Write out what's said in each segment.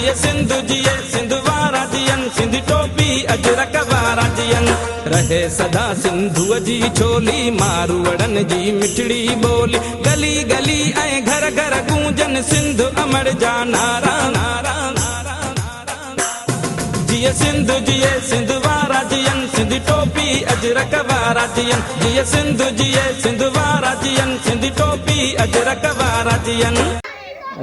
جيئي سنڌ جيئي سنڌ وارا جيئن سنڌي ٽوپي اجرڪ وارا جيئن رهي سدا سنڌوء جي ڇولي ماروئڙن جي مٺڙي ٻولي گلي گلي ۽ گهر گهر گونجن سنڌ امڙ جا نعرا نعرا جيئي سنڌ جيئي سنڌ وارا جيئن سنڌي ٽوپي اجرڪ وارا جيئن جيئي سنڌ جيئي سنڌ وارا جيئن سنڌي ٽوپي اجرڪ وارا جيئن.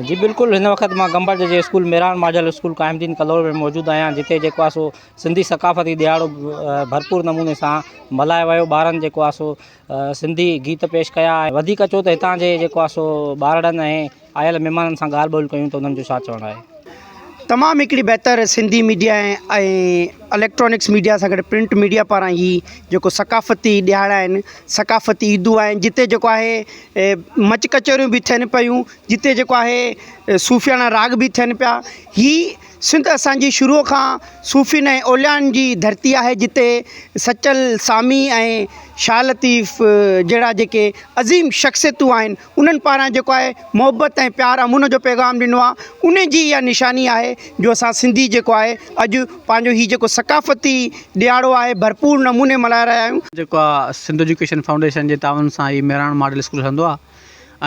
جي بلڪل هن وقت مان گمبٽ جي school Mehran model school Qaim Uddin Kalhoro ۾ موجود آهيان جتي جيڪو آهي سو سنڌي ثقافتي ڏهاڙو ڀرپور نموني سان ملهايو ويو ٻارن جيڪو آهي سو سنڌي گيت پيش ڪيا ۽ وڌيڪ اچو ته هتان جي جيڪو آهي سو ٻارڙن ۽ آيل مهمانن سان ڳالهه ٻولهه ڪيون ته انهن جو ڇا چوڻ آهي. تمام هڪڙي بهتر سنڌي ميڊيا ۽ اليڪٽرانڪس ميڊيا سان گڏ پرنٽ ميڊيا پاران هي جيڪو ثقافتي ڏهاڙا آهن ثقافتي عيدون آهن جتي جيڪو آهي مچ ڪچهريون به ٿين پيون جتي جيڪو آهي صوفياڻا راڳ به ٿين پيا هي سنڌ اسان جي شروع کان صوفين ۽ اوليائن جي ڌرتي آهي جتي سچل سامي ۽ شاهه لطيف جهڙا جيڪي عظيم شخصيتون آهن انهن پاران جيڪو آهي محبت ۽ پيار امن جو پيغام ڏنو آهي ان جي اها نشاني آهي جو اسان سنڌي جيڪو آهي اڄ پنهنجو هي جيڪو ثقافتي ڏهاڙو آهي ڀرپور نموني ملهائي رهيا آهيون. جيڪو آهي سنڌ ايجوڪيشن فائونڊيشن جي تعاون سان هي مهراڻ ماڊل اسڪول هلندو آهي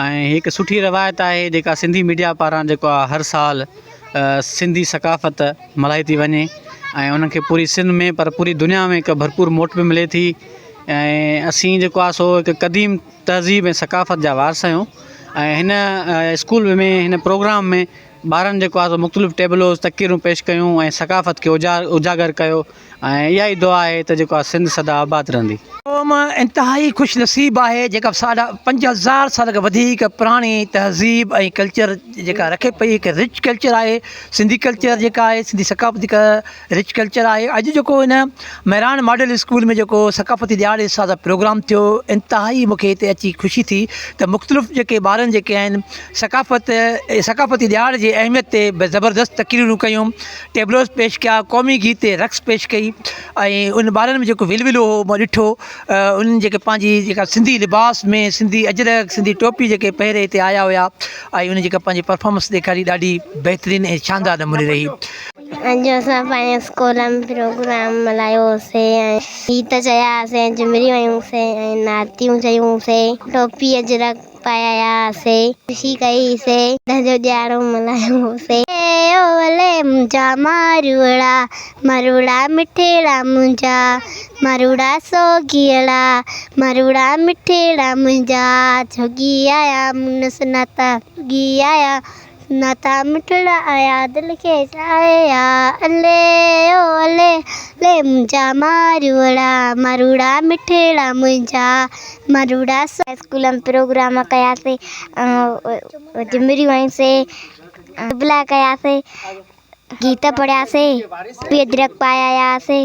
۽ هي هڪ سٺي روايت آهي جيڪا سنڌي ميڊيا پاران جيڪو آهي هر سال سنڌي ثقافت ملهائي ٿي وڃي ۽ ان کي پوري سنڌ ۾ پر پوري دنيا ۾ هڪ ڀرپور موٽ به ملي ٿي ۽ اسين جيڪو آهي سو هڪ قديم تهذيب ۽ ثقافت جا وارث آهيون ۽ هن اسڪول ۾ هن پروگرام ۾ ٻارن جيڪو آهي سو مختلف ٽيبلوز تقريرون پيش ڪيون ۽ ثقافت کي اجاگر ڪيو ۽ اها ئي دعا آهي ته جيڪو آهي سنڌ سدا آباد رهندي. قوم انتهائي خوش نصيب آهي جيڪا ساڍا 5000 سال کان وڌيڪ پراڻي تهذيب ۽ ڪلچر جيڪا رکي پئي هڪ رچ ڪلچر آهي سنڌي ڪلچر جيڪا آهي سنڌي ثقافت جيڪا رچ ڪلچر آهي اڄ جيڪو هن مهراڻ ماڊل اسڪول ۾ جيڪو ثقافتي ڏهاڙي حساب سان پروگرام ٿيو انتهائي مون کي هتي اچي خوشي ٿي ته مختلف جيڪي ٻارن جيڪي آهن ثقافت ثقافتي ڏهاڙي جي اهميت تي زبردست تقريرون ڪيون ٽيبلوز پيش ڪيا قومي گيت تي رقص پيش ڪئي ۽ ان ٻارن ۾ جيڪو ولولو هو مان ڏٺو انهن جيڪي پنهنجي جيڪا سنڌي لباس ۾ سنڌي اجرڪ سنڌي ٽوپي جيڪي پهري هتي آيا هيا ۽ انهن جيڪا پنهنجي پرفارمنس ڏيکاري ڏاڍي بهترين ۽ شاندار نموني رهي. اڄ اسان پنهنجي اسڪول ۾ پروگرام ملهايوسي ۽ گيت چياسي جهمريون هنيونسي ۽ نعتيون چيونسي ٽوپي اجرڪ پائي آياسي خوشي ڪئي سي عيد جو ڏهاڙو ملهايوسي. او الي منهنجا ماروئڙا ماروئڙا مٺڙا منهنجا ماروئڙا سوگهيئڙا ماروئڙا مٺڙا منهنجا جوڳي آيا مون سڃاتا جوڳي آيا ناتا مٺڙا آيا دل کي چاهيا الي او الي الي منهنجا ماروئڙا ماروئڙا مٺڙا منهنجا ماروئڙا. اسڪول ۾ پروگرام ڪياسي جهمريون هنيونسي طبلا ڪياسي گيت پڙهياسي ٽوپي اجرڪ پائي آياسي.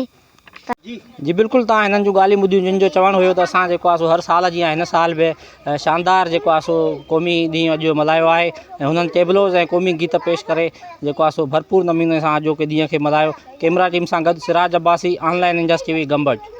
جي بلڪل توهان هنن جون ڳالهيون ٻڌيون جن جو چوڻ هيو ته اسان جيڪو آهي سو هر سال جيان هن سال به شاندار جيڪو آهي سو قومي ڏينهن اڄ ملهايو آهي ۽ هنن ٽيبلوز ۽ قومي گيت پيش ڪري جيڪو آهي سو ڀرپور نموني سان اڄوڪي ڏينهن کي ملهايو ڪيمرا ٽيم سان گڏ Siraj Abbasi online Indus T V Gambat.